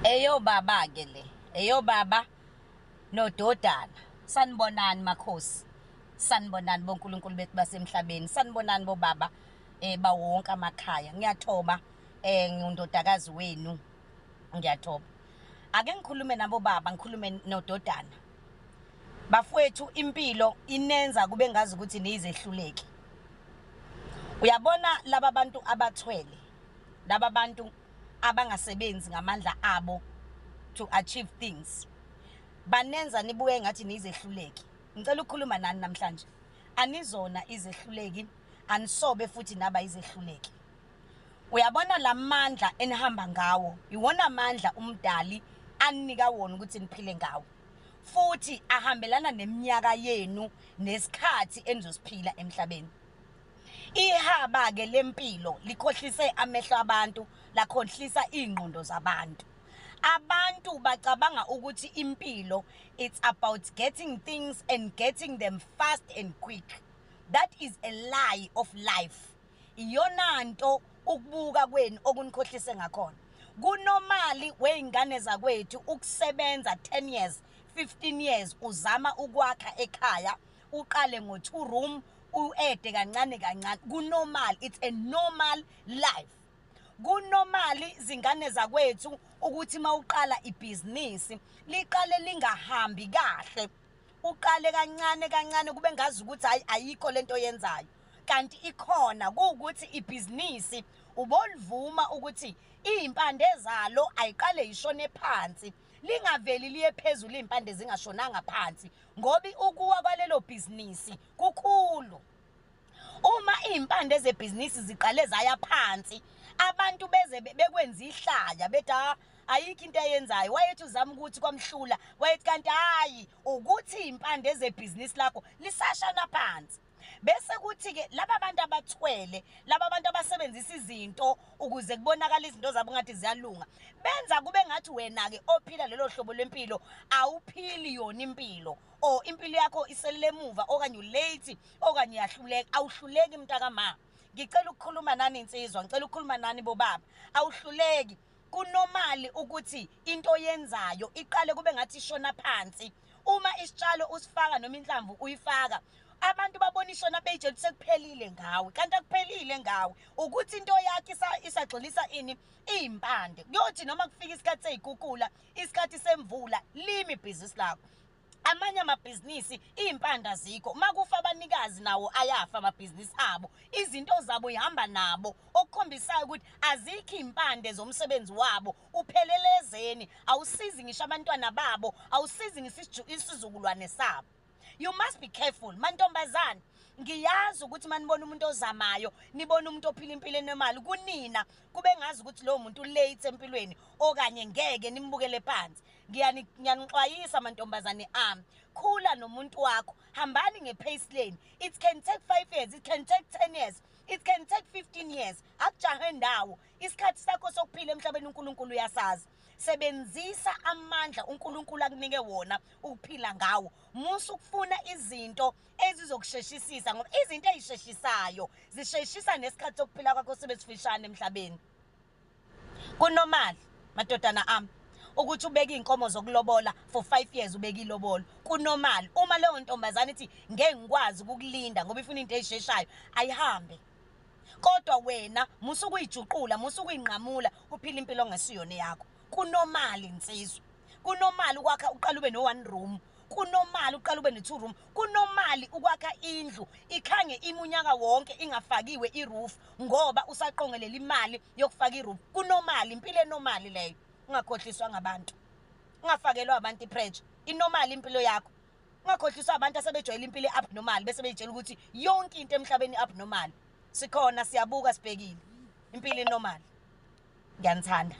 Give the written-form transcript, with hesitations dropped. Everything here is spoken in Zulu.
Eyobaba ke le, eyobaba nododana. Sanibonani makhosi. Sanibonani boNkulunkulu bethu basemhlabeni. Sanibonani bobaba bawonke amakhaya. Ngiyathoba ngundodakazi wenu. Ngiyathoba. Ake ngikhulume nabo baba, ngikhulume nododana. Bafowethu, impilo inenza kube ngazi ukuthi niyizehluleki. Uyabona laba bantu abathwele, laba bantu abangasebenzi ngamandla abo to achieve things, banenza nibuke ngathi niyizehluleki. Ngicela ukukhuluma nani namhlanje. Anizona izehluleki, anisobe futhi naba izehluleki. Uyabona lamandla enihamba ngawo, iwona amandla umdali anika wona ukuthi niphile ngawo, futhi ahambelana neminyaka yenu nesikhathi enizosiphila emhlabeni. Ihaba ke lempilo likhohlise amehlo abantu, lakhohlisa ingqondo zabantu. Abantu bacabanga ukuthi impilo, it's about getting things and getting them fast and quick. That is a lie of life. Iyona nto ukubuka kwenu okunikhohlise ngakhona. Ku-normal wey'ngane zakwethu ukusebenza 10 years, 15 years, uzama ukwakha ekhaya, uqale ngo-2 room, u-ede kancane kancane. Ku-normal, it's a normal life. Ku-normal, zingane zakwethu, ukuthi mawuqala ibhizinisi liqale lingahambi kahle, uqale kancane kancane, kube ngazi ukuthi hayi, ayikho lento oyenzayo, kanti ikhona. Kuwukuthi ibhizinisi ubolivuma ukuthi iy'mpande zalo ayiqale yishone phansi, lingaveli liye phezulu iy'mpande zingashonanga phansi, ngoba ukuwa kwalelo bhizinisi kukhulu. Uma iy'mpande zebhizinisi ziqale zaya phansi, abantu beze bekwenza ihlaya, bethi, "Ha, ayikho into ayenzayo, wayethi uzama ukuthi kwamhlula, wayethi." Kanti hayi, ukuthi iy'mpande zebhizinisi lakho lisashana phansi. Bese kuthi-ke laba bantu abathwele, laba bantu abasebenzisa izinto ukuze kubonakale izinto zabo ngathi ziyalunga, benza kube ngathi wena-ke ophila lelo hlobo lwempilo awuphili yona impilo, or impilo yakho iselele emuva, okanye u-late, okanye uyahluleka. Awuhluleki, mntakama. Ngicela ukukhuluma nani insizwa, ngicela ukukhuluma nani bobaba. Awuhluleki. Ku-normal ukuthi into oyenzayo iqale kube ngathi ishona phansi. Uma isitshalo usifaka noma inhlamvu uyifaka, abantu babona ishona, beyitshela ukuthi sekuphelile ngawe, kanti akuphelile ngawe. Ukuthi into yakho isagxilisa ini iy'mpande. Kuyothi noma kufika isikhathi sey'khukhula, isikhathi semvula, limi ibhizinisi lakho. Amanye amabhizinisi iy'mpande azikho. Uma kufa abanikazi, nawo ayafa amabhizinisi abo, izinto zabo ihamba nabo, okukhombisayo ukuthi azikho iy'mpande zomsebenzi wabo, uphelelezeni. Awusizi ngisho abantwana babo, awusizi ngisho isizukulwane sabo. You must be careful, mantombazane. Ngiyazi ukuthi manibona umuntu ozamayo, nibona umuntu ophila impilo enemali, kunina kube ngazi ukuthi lowo muntu late empilweni, okanye ngeke nimbukele phansi. Ngiyanixwayisa, mantombazane ami, khula nomuntu wakho, hambani nge-pace lane. It can take 5 years, it can take 10 years, it can take 15 years. Akujahe ndawo. Isikhathi sakho sokuphila emhlabeni uNkulunkulu uyasazi. Sebenzisa amandla uNkulunkulu akunike wona ukuphila ngawo. Musa ukufuna izinto ezizokusheshisisa, ngoba izinto ey'sheshisayo zisheshisa nesikhathi sokuphila kwakho sibe sifishane emhlabeni. Ku-normal, madodana ami, ukuthi ubeke iy'nkomo zokulobola for 5 years, ubeke ilobolo. Ku-normal. Uma leyo ntombazane ithi ngeke ngikwazi ukukulinda ngoba ifuna into ey'sheshayo, ayihambe. Kodwa wena musa ukuyijuqula, musa ukuyinqamula, uphile impilo ongesiyona eyakho. Ku-normal, insizwa. Ku-normal ukwakha, uqala ube no-one room. Ku-normal uqala ube ne-two room. Ku-normal ukwakha indlu ikhange iminyaka wonke ingafakiwe i-roof, ngoba usaqongelela imali yokufaka i-roof. Ku-normal, impilo e-normal leyo. Ungakhohliswa ngabantu, ungafakelwa abantu i-pressure. I-normal impilo yakho. Ungakhohliswa abantu asebejwayele impilo e-abnormal, bese beyitshela ukuthi yonke into emhlabeni i-abnormal. Sikhona, siyabuka, sibhekile. Impilo e-normal. Ngiyanithanda.